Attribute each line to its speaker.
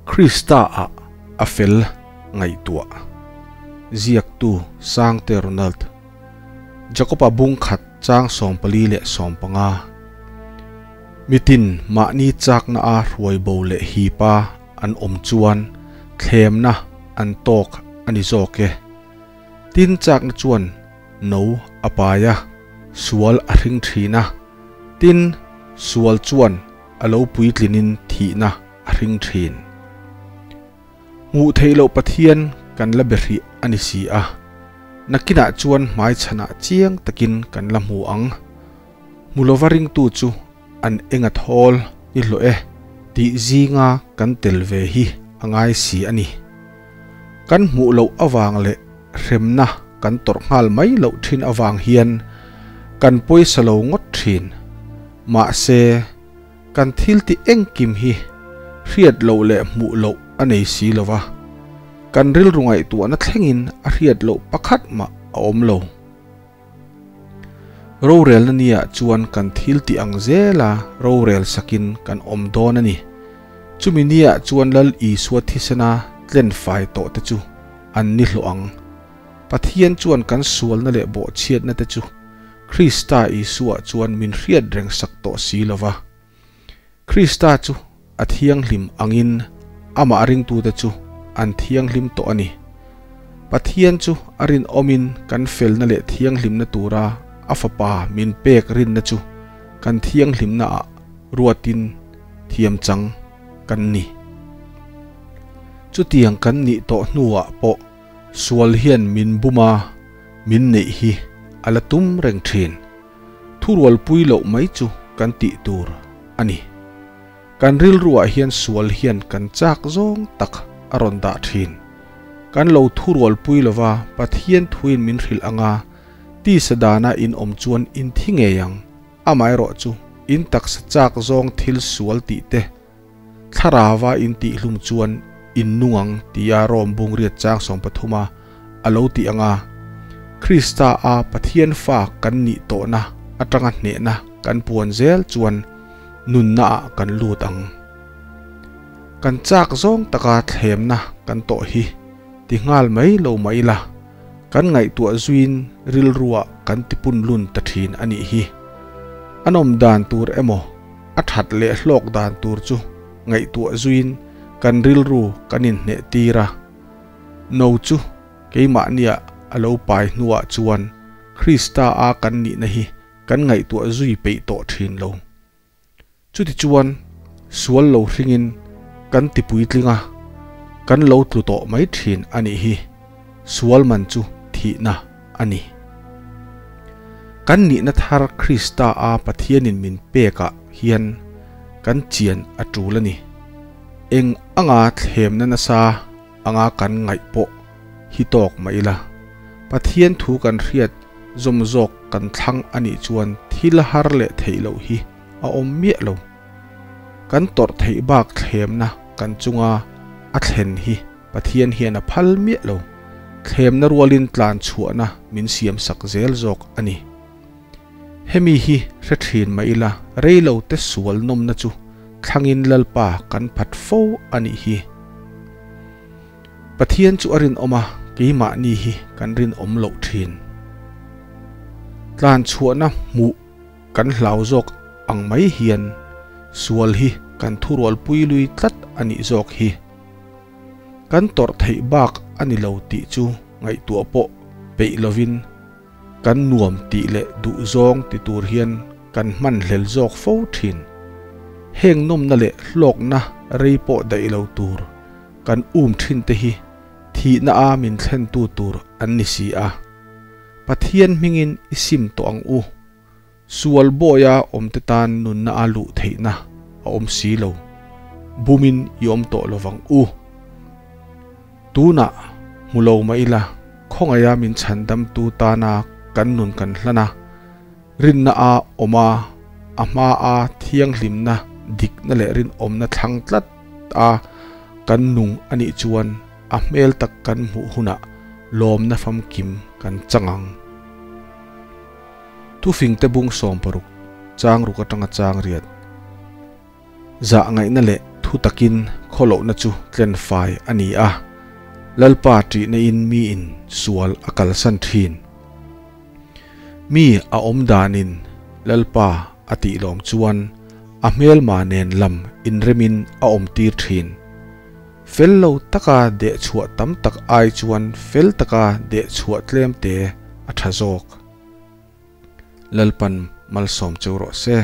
Speaker 1: Krista ah a fel ngaihtuah. Ziaktu Sangte Ronald. Jakoba bung khat chang 44 15. Mitin mahni chakna a hruai bo leh hipa an awm chuan thlemna an tawk ani zawk e. Tin chakna chuan no a pai a, sual a hring thin a. Tin, sual chuan a lo puitlinin thihna a hring thin. Hmuh theih loh Pathian kan la be hrih a ni si a, nakinah chuan hmaichhanah chiang takin kan la hmu ang. Hmu lova ringtu chu an eng a thawl ni hlawh e tih zinga kan tel ve hi a ngai si a ni. Kan hmuh loh avang leh hremna kan tawrh nghal mai loh thin avang hian kan pawisa lo ngawt thin. Mahse, kan thil tih engkim hi hriat loh leh hmuh loh a nei si lo va, kan rilru ngaihtuahna thlengin a hriat loh pakhat mah a awm lo. Rorelna niah chuan kan thil tih ang zela rorel sakin kan awm dawn a ni. Chumi niah chuan Lal Isua thisena tlen fai tawh te chu an ni hlawh ang. Pathian chuan kan sualna leh bawhchhiatna te chu Krista Isua chuan min hriat reng sak tawh si lo va. Krista chu a thianghlim angin amah ringtute chu an thianghlim tawh a ni. Pathian chu a rinawmin kan felna leh thianghlimna tura a Fapa min pek rinna chu kan thianghlimnaah ruatin thiam chang kan ni. Chutiang kan nih tawh hnuah pawh sual hian min bum a, min neih hi a la tum reng thin. Thurualpui loh mai chu kan tih tur a ni. Kan rilruah hian sual hian kan chak zawng tak a rawn dah thin. Kan lo thurualpui lova Pathian thuin min hrilh anga tisa dana in awm chuan in thi ngei ang, amaherawh chu in taksa chak zawng thil sual tih te thlarava in tihhlum chuan in nung ang tia Rom bungriat chang 13 a a lo tih anga Krista a Pathian fa kan nih tawhna atanga hnehna kan puan zel chuan nunna ah kan lut ang. Kan chak zawng taka thlemna kan tawh hi ti nghal mai lo mah ila, kan ngaihtuah zuiin rilruah kan tipun lun ta thin a nih hi. A nawm dan tur emaw a that leh hlawk dan tur chu ngaihtuah zuiin kan rilru kan inhneh tir a. No chu keimahniah a lo pai hnuah chuan Krista a kan nihna hi kan ngaihtuah zui peih tawh thin lo. Chutichuan, sual lo hringin kan ti puitling a, kan lo tlu tawh mai thin a nih hi. Sual man chu thihna a ni. Kan nihna thar Krista a Pathianin min pekah hian kan chian a tul a ni. Eng anga thlemna nasa anga kan ngaih pawh hi tawk mah ila, Pathian thu kan hriat zawm zawk kan thlang a nih chuan thil har leh theih loh hi a awm miah lo. Kan tawrh theih bak thlemna kan chunga a thlen hi Pathian hian a phal miah lo. Thlemna rualin tlan chhuahna min siam sak zel zawk a ni. Hemi hi hre thin mah ila rei lo te sual nawmna chu thlangin Lalpa kan phat fo a nih hi. Pathian chu a rinawm a, keimahni hi kan rinawm loh thin. Tlan chhuahna hmuh kan hlau zawk ang mai hian sual hi kan thurualpui lui tlat a nih zawk hi. Kan tawrh theih bak a ni lo tih chu ngaihtuah pawh peih lovin kan nuam tih leh duh zawng ti tur hian kan hman hlel zawk fo thin. Heng nawmna leh hlawkna rei pawh daih lo tur kan um thin te hi thihna a min thlentu tur an ni si a. Pathian hmingin i sim tawh ang u. Sual bawia awmte tan nunna a luh theihna a awm si lo. Bumin i awm tawh lovang u. Tunah hmu lo mah ila, khawngaiha min chhandamtu tana kan nun kan hlan a, rinna a awm a, a hma a thianghlimna, dikna leh rinawmna thlang tlat a kan nung a nih chuan a hmel tak kan hmuh hunah lawmna famkim kan chang ang. Thufingte bung 16 chang ruk atanga chang riat. Zah ngaihna leh thu takin Khawlohna chu tlen fai a ni a, Lalpa ṭihna in mi in sual a kalsan ṭhin. Mi a awm danin Lalpa a tih lawm chuan a hmelma nen lam inremin a awm tir ṭhin. Fel lo taka deh chhuah tam tak ai chuan fel taka deh chhuah tlem te a ṭha zawk. Lalpan malsawm cheu rawh se.